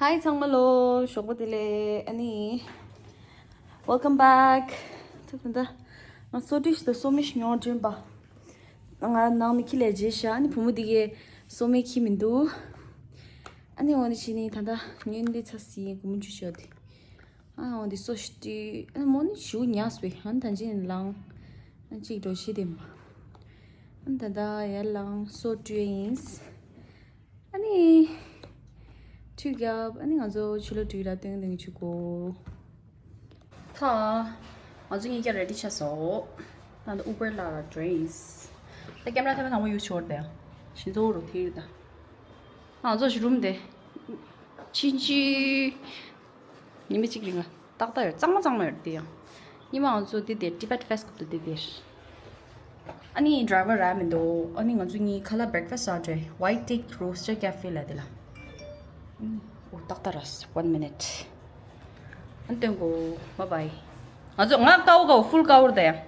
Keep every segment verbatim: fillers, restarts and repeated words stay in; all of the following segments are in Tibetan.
Hi ཚང་མ་ལོ། ཞོགས་པ་བདེ་ལེགས། ཨ་ནི། Welcome back. ད་ད་ད། ང་སོ་བཀྲུས་ཤིག་དང་སོ་མེ་ཞིག་ཉོ་འགྲིམ་པ། ང་ནང་ནས་ཁྱི་ལས་བརྗེད་ཤག་ཨ་ནི་བུ་མོ་འདི་གས་སོ་མེ་ཁྱི་མི་འདུག་ཨ་ནི་འོ་ནི་ཕྱི་ནི་ད་ད་ཉོན་འདི་ཚ་སི་གོ་མོ་འཇུ་ཤོག་དེ། ཨ་འོ་འདི་སོ་ཤི་ཏི། ཨ་མོ་ནི་ཞུ་ཉག་སི་བེ་ཨ་ནི་ད་ཅི་ནི་ལང་། ཨ་ཅིག་འགྲོ་ཤི་དེ་མ། ཨ་ནི་ད་ད་ཡར་ལང་སོ་བཀྲུས་ཡིན། ཨ་ནི། ཁྲུས་རྒྱབ། ཨ་ནི་ང་ཚོ་ཕྱི་ལོགས་འགྲོ་ཡི་ར་སྟོན་སྟོན་གྱི་ཆུ་གོ་ད། ང་ཚོ་གཉིས་ཀ་རེ་ཌི་ཆགས་སོང་། ད་ད་ཨུ་བར་ལ་ར་འགྲོ་ཡིན། ད་ཀེམ་ར་ཐེབས་པ་དང་པོ་ཡུ་སི་ཤོར་དེ། ཞིང་ཚོ་རུ་ཐིར་ད། ང་ཚོ་ཞི་རུམ་དེ། ཕྱིན་ཅི། ཉི་མ་གཅིག་རིང་ལ་ཏག་ཏག་ཡོད། གཙང་མ་གཙང་མ་ཡོད་དེ་ཡང་། ཉི་མ་ང་ཚོ་དེ་དེ་Tibet Fest སྐབས་དུ་དེ་དེ། ཨ་ནི་ཌ་རའི་ཝར་རག་མི་འདུག་ཨ་ནི་ང་ཚོ་གཉིས་ཁ་ལག་བྷེག་ཕ་སི་ཊི་ཟ་འགྲོ། White Tick Roaster Cafe ལ་དེ་ལ། ཨོ་ཏག་ཏག་ར། One minute. ཨ་ནི་སྟོན་གོ། Bye bye. ང་ཚོ་ང་ཀའོ་ཀའོ་ཧྥུལ་ཀའོ་ར་དེ་ཡང་།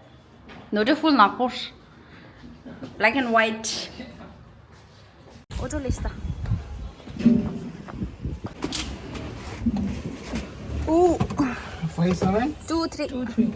ནོ་ཏྲེ་ཧྥུལ་ནག་པོ། Black and white. ཨོ་ཏོ་ལིས་ཏ། ཨུ། Five seven? Two three. Two three.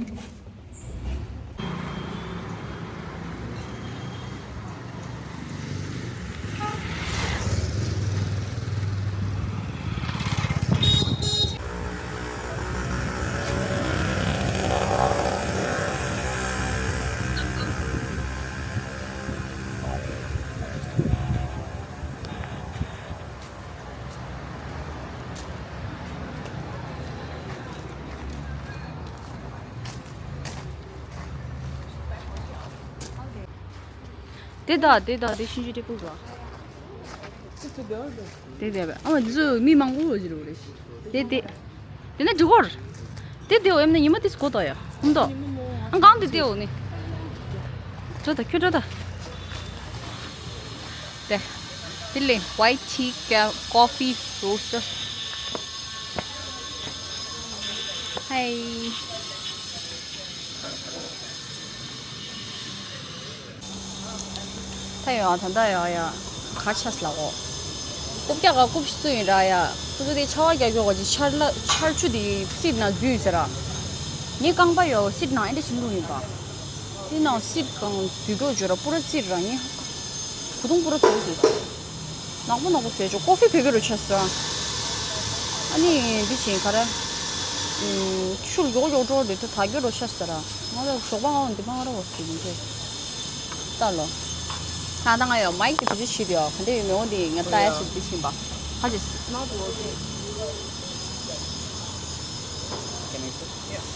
དེ་ད་དེ་ད་དེ་ཤིན་ཅི་ཏེ་ཀུ་ག་དེ་དེ་བས། ཨ་མ་འདི་ཚོ་མི་མང་པོ་ཡོད་ཀྱི་རེད། དེ་དེ། དེ་ནས་འགྲིག་གོ། དེ་དེ་འོ་ཡམ་ནས་ཉི་མ་དེ་སྒོ་ད་ཡ། ཧུམ་ད། ཨ་གང་དེ་དེ་འོ་ནི། འགྲོ་ད་ཁྱོད་འགྲོ་ད། དེ། དེ་ལས་White Tea Ca- Coffee Roaster. Hi. ད་ཡོང་ད་ད་ཡོང་ཡ། ག་ཆས་ལ་འོ། རྐུབ་བཀྱག་ག་རྐུབ་ཤི་ཚུ་ཡིན་ར་ཡ། ཁོ་ཚོ་དེ་ཆར་པ་རྒྱག་རྒྱུ་ག་ཅིག་ཆར་ལ་ཆར་ཆུ་དེ་སིད་ནང་འཛུལ་ཡོད་ཟེར་ར། ངའི་རྐང་པ་ཡོ་སིད་ནང་ཨེ་འདྲ་ཞིག་བླུགས་ཡིན་པ། དེ་ནང་སིད་གང་འཛུལ་རྒྱུ་བརྗོད་ར་པུ་ར་བཙིར་ར་ངའི་གོས་ཐུང་པུ་ར་བཙིར་ཟེར། ནག་པོ་ནག་པོ་བཟོས་བྱུང་། ཀོ་ཧྥི་བེ་གི་རུ་ཆས་ཟེར། ཨ་ནི་འདི་བྱིན་ག་ར། ཆུ་ལ་མགྱོགས་མགྱོགས་འགྲོ་རེད་དེ་ད་གི་རུ་ཆས་ཟེར། ང་ལ་ཞོགས་པ་ང་འདི་མ་ར་བ་སུ་ཡིན་གྱི། ལྟ་ལོ། ད་ད་ང་ཡོད་མའིག་དེ་བེད་སྤྱོད་བྱེད་དུ་ཡོད། ག་འདྲ་ཡོད་མེད་འོ་འདི་ངས་ལྟ་ཡ་ཞིག་འདི་བྱིན་པ། ཧ་ཅེས། It's not working. Can I put? Yeah.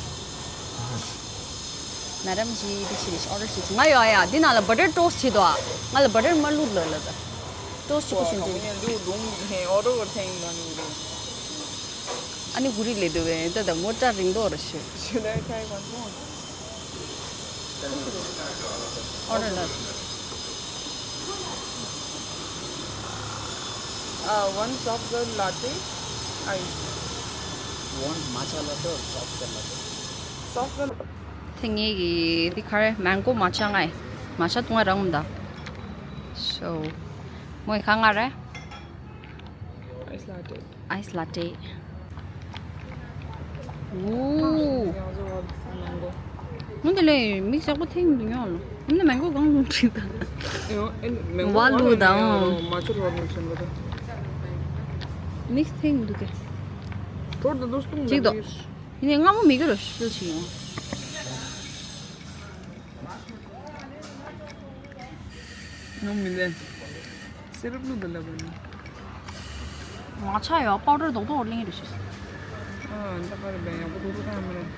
མེ་ཌམ་ཇི་འདི་བྱེད་རེད། ཨོ་ཌར་བྱེད་ང་ཡོད་ཡ། འདི་ནང་ལ་བ་ཊར་ཊོ་སི་ཊི་བྱེད་དོ། ང་ལ་བ་ཊར་མ་བླུགས་ལ་ལ་ད། ཊོ་སི་ཊི་ཁུ་ཤིན་ཅི། ཨ་ནི་གུ་རི་ལེ་དུ་བས་ད་ད་མོ་ཊ་རིང་དོ་ར་ཤི། Should I try one more? ཨོ་ཌར་ལ། Uh, one soft serve latte, ice. You want matcha latte or soft serve latte? Soft serve. དེ་ངེད་ཀྱི་དེ་ག་རེ་མེང་གོ་མ་ཆ་ང་ཡི་མ་ཆ་བཏུང་བ་རང་མ་ད། So མོ་ཡི་ག་ང་རེ། Ice latte. Ice latte. ཨུའུ། ང་འདི་ལས་མིག་ཞག་པོ་ཐེངས་མི་ཉོ་ལོ། ང་འདི་མེང་གོ་གང་ལུང་ཁྲིད་ད། མ་ལུ་དང་། མ་ཆུ་རོ་ནུ་ཆེན་པོ་ད། མིག་ཐེངས་འདུག་གི། གྲོར་ད་དུ་སྟུང་ཅིག་ད། ཡིན་ནའི་སྔ་མོ་མི་དགོས་ར་ཤུལ་ཞིག་ཡོང་། ནོ་མི་ལེ། སི་རབ་ལུ་དུ་ལ་བ་ནི། མ་ཆ་ཡོ་པའུ་ཌར་རྡོག་རྡོག་ལེན་རེ་ཤི། ཨ་འདི་ག་རེ་བས་ཡག་པོ་རྡོག་རྡོག་ག་མ་རེད།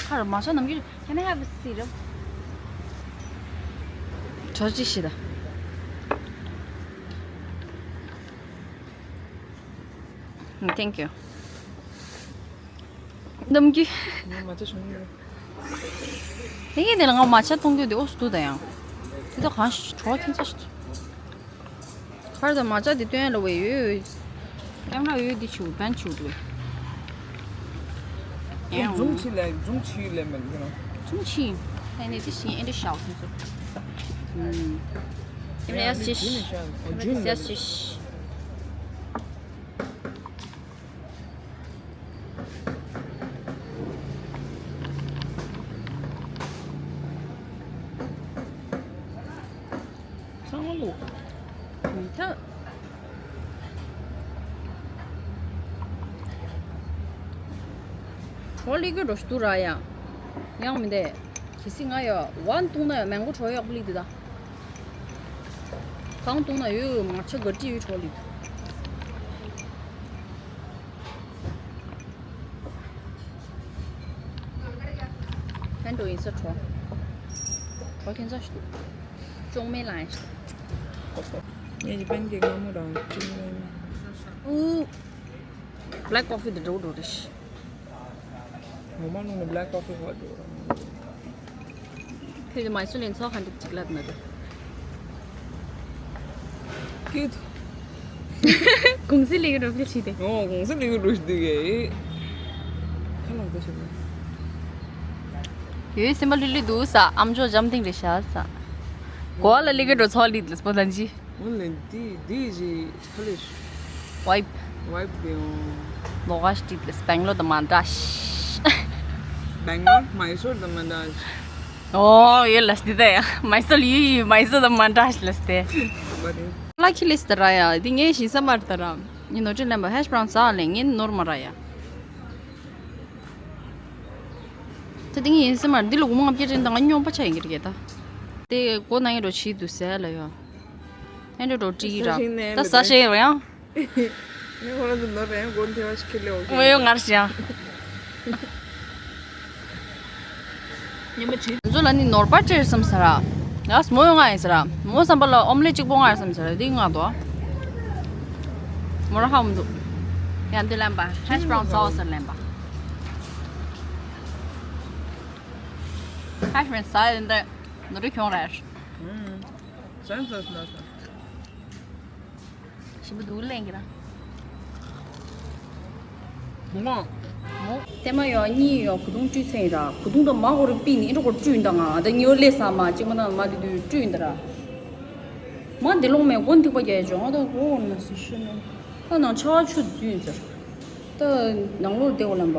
ཁར་མ་ཆ་ནམ་གྱི། Can I have a syrup? ཇོ་ཅི་ཤི་ད། Thank you. ནམ་གྱི། ང་མ་ཆ་བྱུང་ཡོད། དེ་གས་དེ་ལ་ང་མ་ཆ་གཏོང་རྒྱུ་དེ་ཨོ་སུ་དུ་ད་ཡང་། དེ་ད་གང་ཞིག་བྲོ་བ་ཁྱིམ་ཚ་ཞིག་ད། ཁར་ད་མ་ཆ་དེ་སྟོན་ལ་བས་ཡོད། ཀེམ་ར་ཡོད་དེ་ཆུ་བན་ཆུ་དུ་བས། ཛུམ་ཆི་ལས་ཛུམ་ཆི་ལས་མེད་ཀྱི་ནོ། ཛུམ་ཆི། ད་ནི་དེ་ཤིང་ཨེ་འདྲ་ཤའོ་ཁྱིམ་ཚ། ཀེམ་ར་ཡ་སི་ཤི། ཀེམ་ར་ཡ་སི་ཤི། ད། གྲོ་ལི་གི་རོ་ཞུ་ར་ཡ། ཡང་མི་འདེ། གི་སི་ང་ཡ་ཝན་ཏུང་ན་ཡ་མེང་གོ་གྲོ་ཡག་པོ་ལི་དུ་ད། གང་ཏུང་ན་ཡོད་མ་ཆ་ག་ཏི་ཡོད་གྲོ་ལི་དུ། ཕན་འགྲོ་ཡིན་ས་གྲོ། གྲོ་ཁྱེད་ཚོ་ཞུ། ཅོང་མེ་ལ་ཡིན་ས། ངས་ཀྱི་པན་ཀེག་སྔ་མོ་རང་བྱིན་ནས། ཨུ། Black coffee དེ་འགྲོ་འགྲོ་རེད། ངོ་མ་ནང་ནས་black coffee ཧ་འགྲོ་རང་། ཁྱོད་ཀྱི་མའི་སུ་ལེན་ཚོགས་ཁ་འདུག་ཅིག་ལབ་ན་འདུག་ཀྱི་ཐུ། གུང་སེང་ལས་ཀ་འགྲོ་ཕེ་ཆི་དེ། ཨོ་གུང་སེང་ལས་ཀ་འགྲོ་ཞིག་འདུག་གས། ཁ་ལག་པ་ཞིག་ལ། ཡོད་སེམས་པ་ལྷོད་ལྷོད་འདུག་ས། ཨམ་ཅོག་འཇམ་ཐིང་རེད་ཤག་ས། གོ་བ་ལ་ལས་ཀ་འགྲོ་ཚོགས་ལི་ལ་སྤོ་ལན་ཅི། འོ་ལེ་འདི་འདི་ཞིག་ཁ་ལས། Vibe། Vibe དེ་ཡང་། ལོ་ག་སྟྲིད་ལས་སྦེང་ལོར་དང་མ་འདྲ་ཤག་སྦེང་ལོར་མའི་སོར་དང་མ་འདྲ་ཤག་ཨོ་ཡོད་ལ་སྟི་ད་ཡ། མའི་སོར་ཡོད་ཡོད། མའི་སོར་དང་མ་འདྲ་ཤག་ལ་སྟི། བ་དེ། ལ་ཁི་ལས་སྟི་ར་ཡ། འདི་ངས་ཞིང་ས་མར་ད་ར། ཉི་ནོར་ཅི་ལེན་པ་ཧེཤ་བྷ་རའུན་ཟ་ལེ་ངས་ནོར་མ་ར་ཡ། ད་འདི་ངས་ཡིན་ས་མར་འདི་ལ་གུང་མ་ང་བརྒྱ་དྲན་དང་ང་སྨྱོན་པ་ཆ་ཡིན་གྱི་རེད་ད། དེ་གོ་ན་ཡིན་རོ་ཆི་དུ་ཟེར་ལ་ཡོ། ཨེ་འདྲ་འགྲོ་ཀྲི་ར། ད་ས་ཤེས་ར་ཡང་། ངས་ཁོ་རང་ཚོ་ནོར་རེད་ཡང་སྒོ་འཐེན་བ་ཞིག་ཁེ་ལེ་འོ་ཁེ། ངོ་ཡོད་ངར་ཞིང་། ཉི་མ་བྱེད། ང་ཚོ་ལ་ནི་ནོར་པ་སྤྲད་བསམ་ས་ར། ཡ་མོ་ཡོང་ང་ཡིན་ས་ར། མོ་བསམ་པ་ལ་ཨོམ་ལེ་གཅིག་པོ་ང་ཡིན་བསམ་ས་ར། འདི་ང་དོ། མོ་ར་ཧ་མི་འདུག་ཡང་འདི་ལེན་པ་ཧེཤ་བྷ་རའུན་ཟ་འོ་ཟེར་ལེན་པ། ཧེཤ་བྷ་རའུན་ཟ་ཡིན་ད་ནོར་རི་ཁྱོང་ར། ཨུམ། ཟ་ཟ་ཟ་ཟ། ཞིམ་པོ་འདུག་ལེན་གྱི་ར། མོ། མོ། ཏེ་མ་ཡོ་གཉིས་ཡོ་གུ་དུང་བཀྲུས་ཚེ་ཡིན་ར། གུ་དུང་དང་མ་གོ་རི་པི་ནི་ཨིན་འགྲོ་གོ་བཀྲུས་ཡིན་ད། ང་ད་ཉི་འོ་ལེ་ས་མ་གཅིག་མ་ན་མ་དེ་དུས་བཀྲུས་ཡིན་ད་ར། མ་འདི་ལོང་མེ་གོན་ཐིག་པ་རྒྱལ་ཅོ་ང་ད་གོ་ན་སི་ཤི་ནོ། ཁ་ནང་ཆ་བ་ཆུ་འཛུལ་ཡིན་ཟེར། ད་ནང་ལོགས་བསྡད་འོ་ལམ་པ།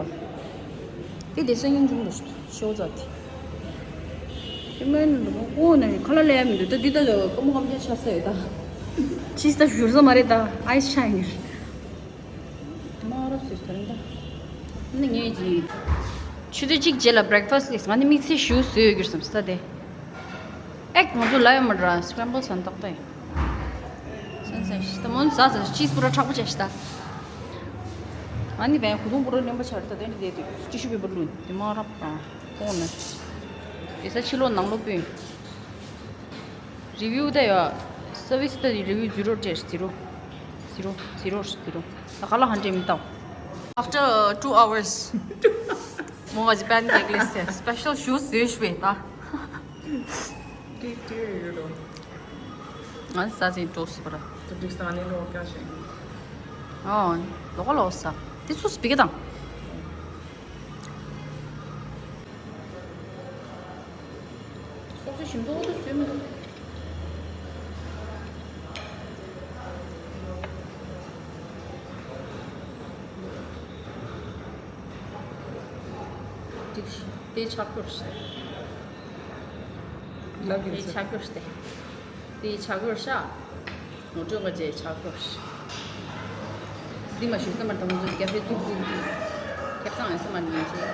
དེ་དེ་སང་ཉིན་འབྱུང་འདུག་ཤོག་ཙག་དེ། དེ་མིན་འདུག་ཨོ་ན་ཁ་ལ་ལས་མི་འདུག་ད་འདི་ད་ཀ་མོ་ཀམ་རྒྱ་ཆ་ས་ཡོད་ད། ཕྱིས་ད་བཞུར་ས་མ་རེད་ད། ཨའི་ཤ་ཡིན་རེད། དེ་མ་རབས་སུ་ཟ་རེད་ད། ནི་ངས་ཀྱི། ཆུ་ཚོད་གཅིག་རྗེས་ལ་breakfast ལས་ང་ནི་དམིགས་བསལ་ཞུ་བཟོས་ཡོད་གྱུར་སམ་ས་དེ། ཨེག་ང་ཚོ་ལ་ཡོད་མ་ར་scramble ཟན་ཏོག་ཏེ། སན་སན་ཤི་ད་མོན་ཟ་ཟ་ཅིས་པུ་ར་དྲག་པོ་བྱས་ཤི་ད། ང་ནི་བན་གུ་དུང་པུ་ར་ལེན་པ་ཆར་ད་དེ་འདྲ་དེ་དུས་ཅི་ཤུ་པེ་པར་ལུན་དེ་མ་རབ་རང་ཁོང་ནི། དེ་ས་ཕྱི་ལོ་ནང་ལོ་པུན། Review དེ་ཡོ། Service དེ་review zero ཏེ་zero zero zero zero ད་ག་ལ་hundred མི་ཏའོ། After two hours མོ་ང་ཅི་པན་ཀེག་ལས་special ཞུ་ཟོས་ཤུ་བས་ད། ཀེག་ཀེག་ཡོད་རོ། ང་ས་ཟིན་ཏོ་སི་པ་ར། ད་དུས་ས་ནས་ལོ་ཀ་ཤེ། ཨོ། ལོ་ཀ་ལོ་ས། དེ་ཚོ་སི་པི་ཀ་དང་། སོག་ཅི་ཞིམ་པོ་འོ་དུ་བཟོས་མི་འདུག་དེ་ཆག་གོ་ཤ། ལག་གི་དེ་ཆག་གོ་ཤ། དེ་ཆག་གོ་ཤ། ངོ་སྤྲོད་ང་རྗེས་ཆགས་ཐུབ། འདི་མ་ཞུས་ཙམ་པར་དང་ཚོ་རྒྱབ་རེ་ཙུག་ཙུག་ཙུག་ཁེབས་ཚང་ཡོད་ས་མ་ནི་ཡོད་ཅེས།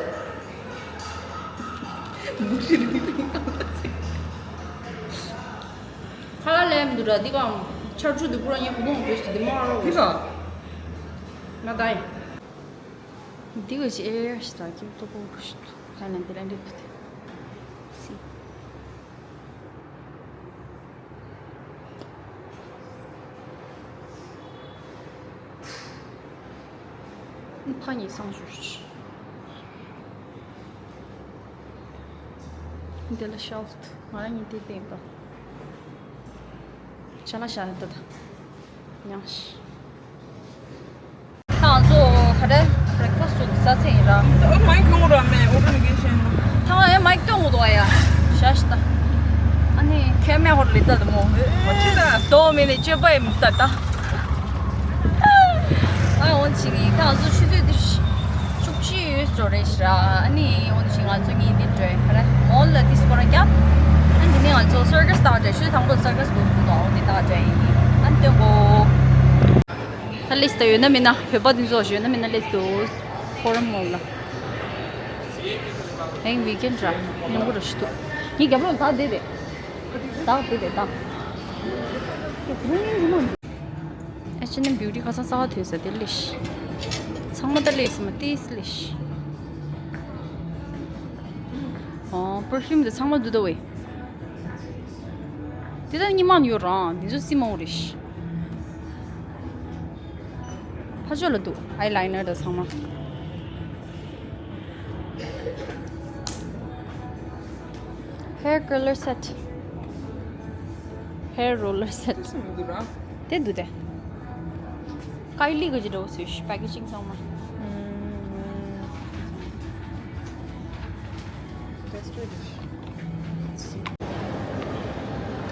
ཁ་ལ་ལས་མི་འདུག་ར་འདི་གའང་ཆར་ཆུ་འདུག་པུ་ར་ཉེ་བུ་མོ་འབོད་ཞིག་འདི་མ་རོ་འདི་ག་ང་ད་ཡིན། འདི་ག་ཅི་ཨེ་ཡར་ཞིག་ད་ཀྱི་ཏོ་པོ་ཞིག་ཧ་ལན་དེ་ལ་འདི་ཕུ་ཏེ་སི། ཕ་ཉིད་སང་ཞུ་ཤི། འདི་ལ་ཤོག་ང་རང་ཉིད་དེ་བསྟན་པ། ཅ་ལག་ཤ་ད་ད། ཉང་ཤི། ད་ང་ཚོ་ག་རེ་breakfast ཟ་ཚེ་ཡིན་ར། ཨ་མའི་ཁོང་ར་མེ་ཨོ་ར་ནི་གེ་ཤེན་ནོ། ད་ང་ཨེ་མའི་སྟོན་གོ་དོ་ཡ། ཤ་ཤི་ད། ཨ་ནི་ཁེ་མེ་ཧོར་ལི་ད་ད་མོ། ཨོ་ཅི་ད། དོ་མེ་ནི་ཅོ་པ་ཡིན་ད་ད། ཨ་འོན་ཅི་ནི་ད་ང་ཚོ་ཆུ་ཚོད་འདི་བཅུ་གཅིག་ཡོད་ཟོ་རེད་ཤི་ར། ཨ་ནི་འོན་ཅི་ང་ཚོ་གཉིས་འདི་འགྲོ་ཡ་ག་རེ་mall ལ་འདི་སྐོར་ར་རྒྱབ། ཨ་ནི་ ནི་ང་ཚོ་སར་ཀ་སི་ལྟ་བྱས། ཤུལ་དང་པོ་སར་ཀ་སི་འགོ་འཛུགས་འདུག་འོ་དེ་ལྟ་བྱས་ཡིན། ཨ་ནི་སྟོན་གོ། ད་སླེབས་ད། ཡོད་ན་མིན་ན་བོད་པ་འདི་ཚོ་ཡོད་ན་མིན་ན་སླེབས་འདུག་ཕོ་རམ་མོལ་ལ། ཧེང་ཝི་ཀེན་ཌི་ར་ཉིན་གུང་ར་ཞིག་འདུག་ངའི་རྒྱབ་ལོགས་ད་བསྡད་དེ། ད་བསྡད་དེ་ད། ཨེཆ་ཨེན་ཨེམ་བྷིའུ་ཊི་ཁ་སང་གསར་པ་ཐོན་ས་དེ་ལས། ཚང་མ་ད་ལས་སི་མ་ཏིས་ལས། ཨོ་པར་ཕིའུམ་དེ་ཚང་མ་འདུག་ད་ཝེ། དེ་ད་ཉི་མ་ཡོད་རང་དེ་ཚོ་སི་མ་འོ་རེ་ཤི། ཕ་ཆོས་ལ་འདུག་ཨའི་ལའི་ནར་དང་ཚང་མ། Hair curler set. Hair roller set. དེ་འདུག་དེ། ཀའི་ལི་གི་ཇི་འདྲ་བོ་བཟོས་ཤི་པེ་ཀེ་ཇིང་ཚང་མ།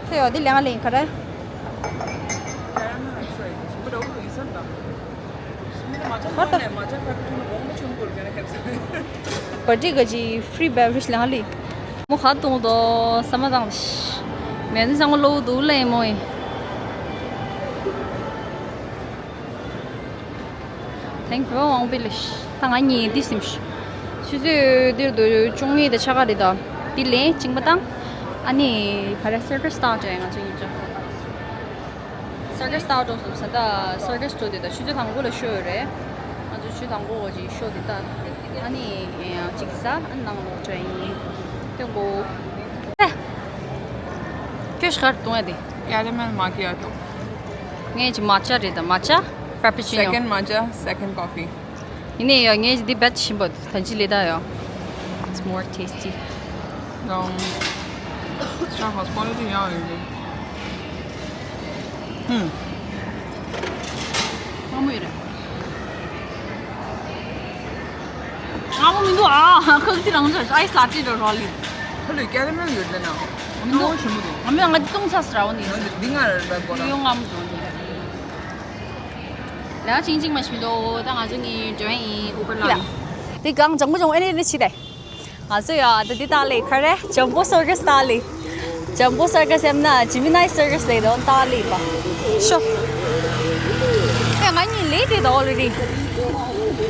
ཁྱོད་ཡོད་དེ་ལས་ང་ལས་ཡིན་ག་རེ། བར་ཏི་ག་ཅི་ཕི་རི་བེ་རི་ཇི་ལས་ང་ལས། མོ་ཁ་གཏོང་དོ་ས་མ་དང་། མེ་ནི་ཚང་མ་ལོ་འདུག་ལས་མོ་ཡིན། Thank you. དབང་པི་ལི་ཤི། ད་ང་གཉིས་འདི་སིམ་ཤི། ཆུ་ཚོད་འདིར་དུ་བཅུ་གཉིས་དང་ཕྱེད་ཀ་རེད་ད། འདི་ལན་གཅིག་མ་བཏང་། ཨ་ནི་ག་རེ་སར་ཀ་སི་སྟག་ཅན་ང་ཚོ་གཉིས་ཅག་སར་ཀ་སི་སྟག་འགྲོ་སོང་ས་ད་སར་ཀ་སི་འགྲོ་དེ་ད་ཆུ་ཚོད་དང་པོ་ལ་ཤོ་ཡོད་རེད། ང་ཚོ་ཆུ་དང་པོ་འོ་ཅིག་ཤོ་དེ་ད། ཨ་ནི་གཅིག་ས་ཨ་ནང་ལོག་ཅན་ཡིན། སྟོན་གོ། ཁྱོད་ཤར་གཏོང་ཡ་དེ། ཀེ་རེ་མེལ་མ་ཀི་ཡ་ཏོ། ངས་ཀྱི་མ་ཅ་རེད་ད་མ་ཅ། ཀ་པུ་ཅི་ནོ། Second matcha, second coffee. ཡིན་ནའི་ཡ་ངས་ཀྱི་འདི་བེད་ཤིན་པོ་ད་ཅི་ལེ་ད་ཡ། It's more tasty. No. It's not hospitality, yeah. ཧུམ། མ་མོ་ཡོད་རེད། ཨ་མོ་མི་འདུག་ཨ། ཁག་ཅི་རང་ཅག་ཨའི་སི་ལ་ཏི་འགྲོ་རོ་ལི། ཧ་ལོ་ཀེ་རེ་མེལ་ཡོད་ལེ་ན། མི་འདུག་ཆུ་མོ་འདུག་ཨ་མི་ང་ཏི་ཏུང་ཚ་སི་ར་འོ་ནི། འདི་ང་ར་ར་གོ་ལ། ཡོང་ཨ་མོ་འགྲོ་འདུག་ལ་ཅིང་ཅིང་མ་ཤི་མི་འདུག་ད་ང་ཚོ་གཉིས་འགྲོ་ཡིན་ཨུ་བར་ལ། དེ་གང་ལྗང་མོ་ལྗང་མོ་ཨེ་ནི་ནི་ཕྱི་དེ། ང་ཚོ་ཡ་ད་འདི་ལྟ་ལེ་ག་རེ་ཇམ་པོ་སར་ཀ་སི་ལྟ་ལེ། ཇམ་པོ་སར་ཀ་སི་ཡམ་ན་ཇི་མི་ནའི་སར་ཀ་སི་ལེ་དོ་ལྟ་ལེ་པ། ཤོ། ཨེ་ང་གཉིས་ལེ་ཊི་རེད་ད་ཨོ་ལེ་ཌི།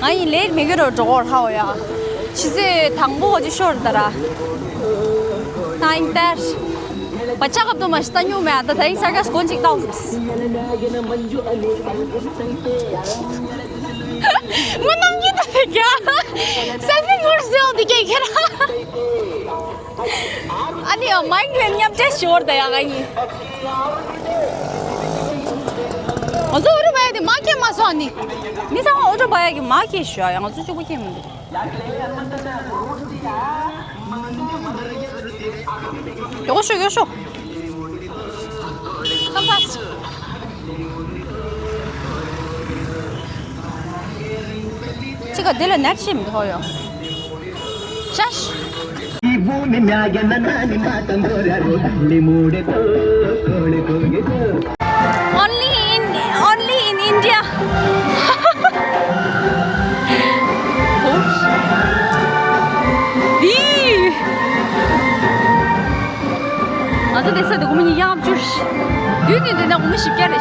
ང་གཉིས་ལེ་ཊི་མི་གི་རོ་འགྲོ་གོ་ཧའོ་ཡ། ཆུ་ཚོད་དང་པོ་གོ་ཅི་ཤོར་ད་ར། ཏ་ཡིན་ཏེར། བ་ཅག་གབ་ཏུ་མ་ཤི་ཏ་ཉུ་མེ་ད་ད་ཡིན་སར་ཀ་སི་གོན་ཅིག་ཏའོ་སི། ངོ་ནམ་གྱི་ད་ཀྱ། སེལ་ཕི་མོར་ཟེའོ་འདི་ཀྱ་ཁྱེར། ཨ་ནི་ཡང་མའིག་ལ་མཉམ་འབྲེལ་ཞོར་ད་ཡ་ང་གཉིས། ང་ཚོ་ཨོ་ཏོ་བ་ཡ་དེ་མ་སྐྱེས་མ་སོང་ནི། མི་ཚང་མ་ཨོ་ཏོ་བ་ཡ་གི་མ་སྐྱེས་ཞུ་ཡ་ང་ཚོ་གཅིག་པུ་སྐྱེས་མི་འདུག་ཡོ་ཤོ་ཡོ་ཤོ། ཁམ་པ། ཅི་ག་དེ་ལ་ནད་ཤེས་མི་ཐོག་ཡོ། ཅ་ཤ། Only in, only in India. ང་ཚོ་དེ་ས་དེ་སྒོར་མོ་ཉིས་བརྒྱ་ལྔ་བཅུ་རེད། དུས་ནི་དེ་ན་སྒོར་མོ་བཞི་བརྒྱ་རེད།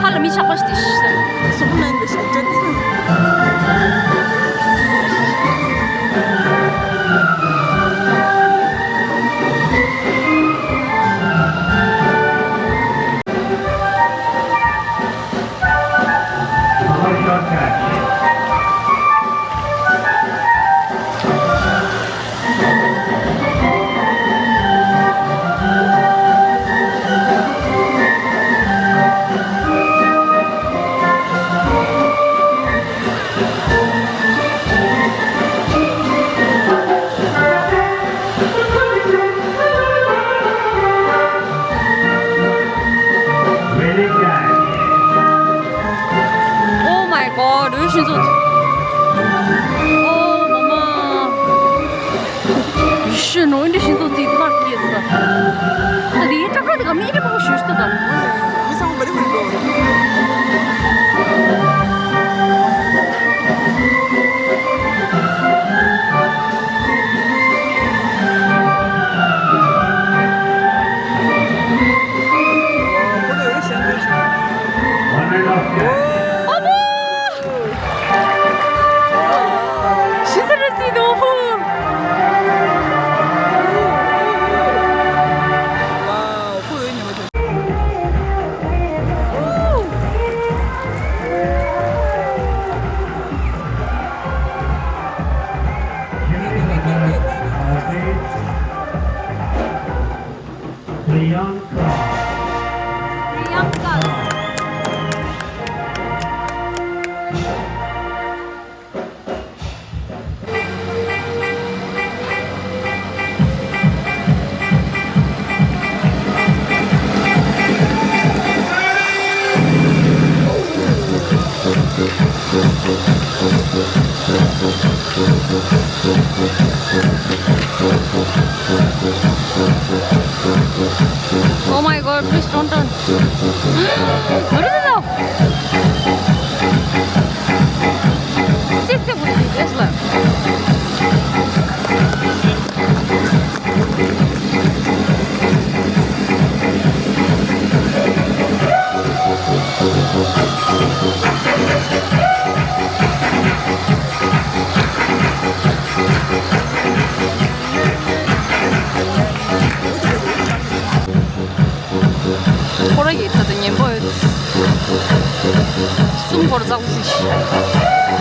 ཧ་ལ་མི་ཆགས་པ་ཞིག་དེ་ཤི་ས། སོག་མེན་དེ་ཤི་ཅག་དེ། Oh my god, ཝེ་ཤིན་ཙོ། Oh mama. ཡེ་ཤེས་ནོ་འདི་ཤིན་ཙོ་ཙི་ཏི་མ་སྐྱེས་ས། ད་དེའི་ཏྲ་ཀ་དེ་ག་མི་ཏྲ་པ་ཞུ་ཤི་ད་ད། མི་ཚང་མ་རི་མི་རི་འགྲོ། Oh my God, please don't turn. What is it now? Sit, sit, what is this, like? ཁོ་རང་གི་ད་ལྟ་ཉན་པོ་ཡོད། གསུམ་སྐོར་ཙག་ཙིག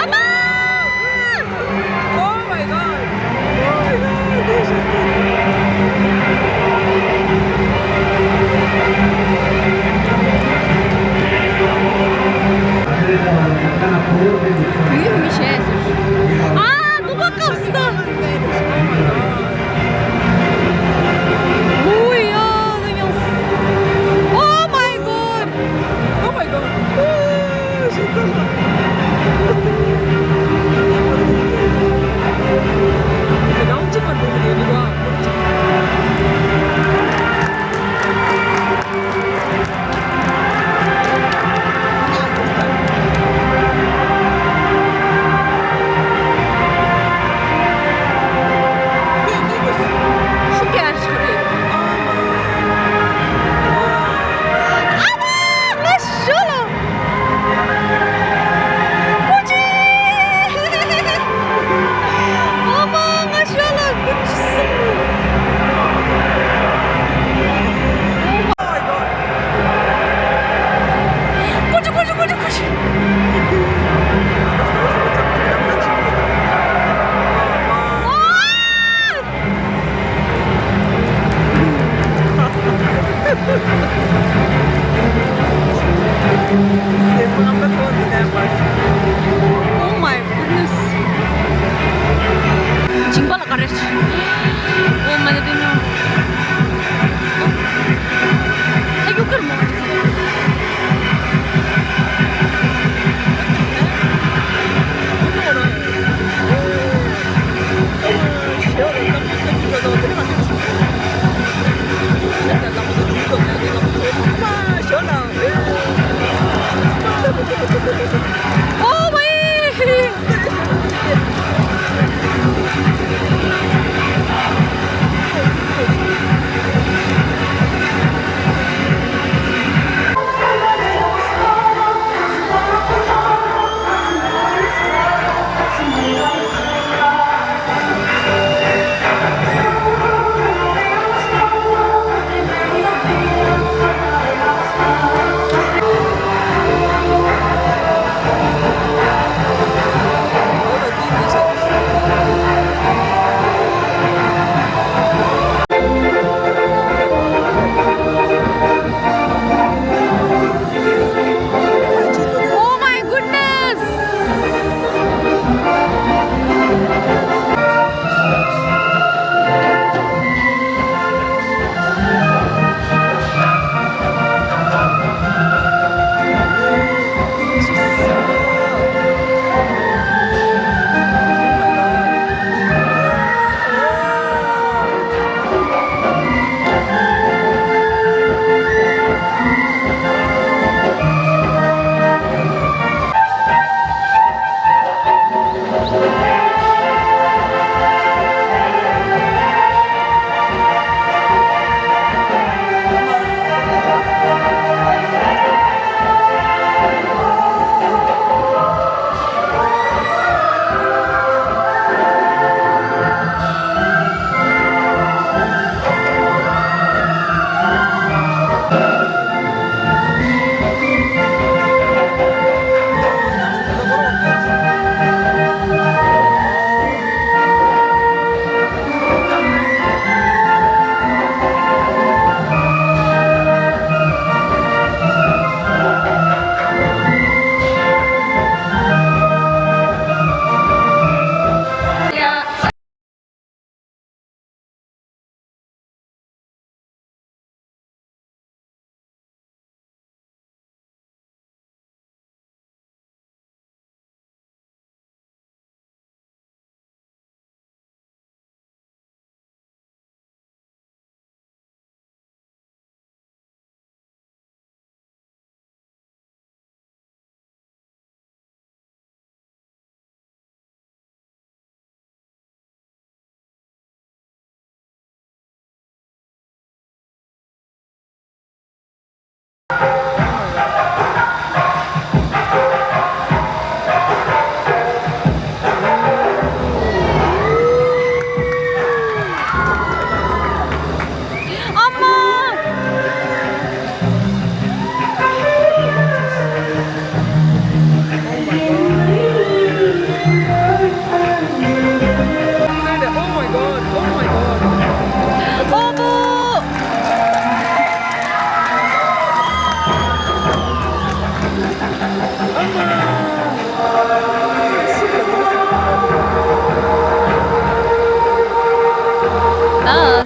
Oh my God! Oh my God! ཨ། ནུ་མ་བཀབ་སྟེ། ཨུ་ཡ། Oh my God! Oh my God!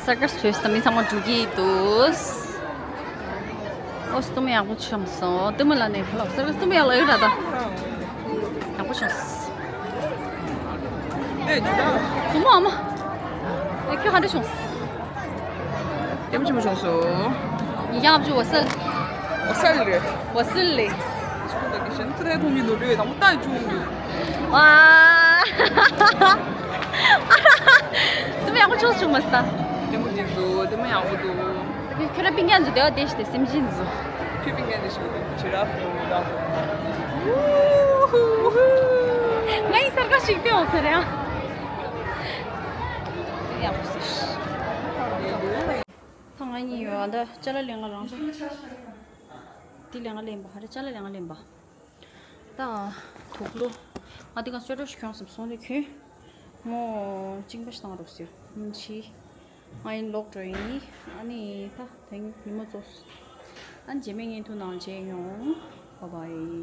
སར་ཀ་སི་ཐོས་ད་མི་ཚང་མ་འགྲོ་གི་འདུག་ཨོ་སི་ཏུ་མ་ཡག་པོ་བྱུང་སོང་། ཏུ་མ་ལ་ནས་ཁ་ལག་སར་ཀ་སི་ཏུ་མ་ཡག་ལ་ཡོད་ར་ད། ཡག་པོ་བྱུང་སོང་། ཨེ་ཇུ་ད། བུ་མོ་ཨ་མ། ཨེ་ཁྱོད་ག་འདྲ་བྱུང་སོང་། ཡག་པོ་བྱུང་སོང་། ཡག་པོ་བྱུང་བ་སལ། བ་སལ་རེད། བ་སལ་ལེ། ཁྱོད་ད་གི་ཞན་ཚུ་རེ་ཐོང་གི་ནོ་རེད་དང་མོ་ད་ཅུང་གི། ཝ། ཏུ་མ་ཡག་པོ་ཆོག་ཆུང་མ་ས། ལེ་མོ་འདི་འདུག་ལེ་མོ་ཡག་པོ་འདུག་ཁྱོད་ར་པིང་ཀ་འཛུ་དེ་བ་དེ་ཞི་དེ་སེམས་ཅན་འཛུ། ཁྱོད་པིང་ཀ་འདི་ཞི་དེ་ཇི་ར་ཕོ་ར་ཕོ། ང་ཡི་སར་ཀ་ཞིག་དེ་འོ་ས་རེད་ཨ། ཡག་པོ་སི། ད་ང་གཉིས་ཡོད་ཨ། ད་ཅ་ལག་ལེན་ག་རང་ཚོ། དེ་ལེན་ག་ལེན་པ་ཧ་རེ་ཅ་ལག་ལེན་ག་ལེན་པ། ད་དུག་ལོ། ང་དེ་ག་སོ་སོ་ཞིག་གྱོན་སོང་སོང་རེ་གྱོན། མོ་གཅིན་པ་ཞིག་བཏང་རོགས་ཟེར་མོ་ཆི། ང་ཡིན་ལོག་འགྲོ་ཡིན། ཨ་ནི་ད་དེང་ཉི་མ་རྫོགས། ཨ་ནི་རྗེས་མའི་བརྙན་ཐུང་ནང་མཇལ་ཡོང་། བ་བའི།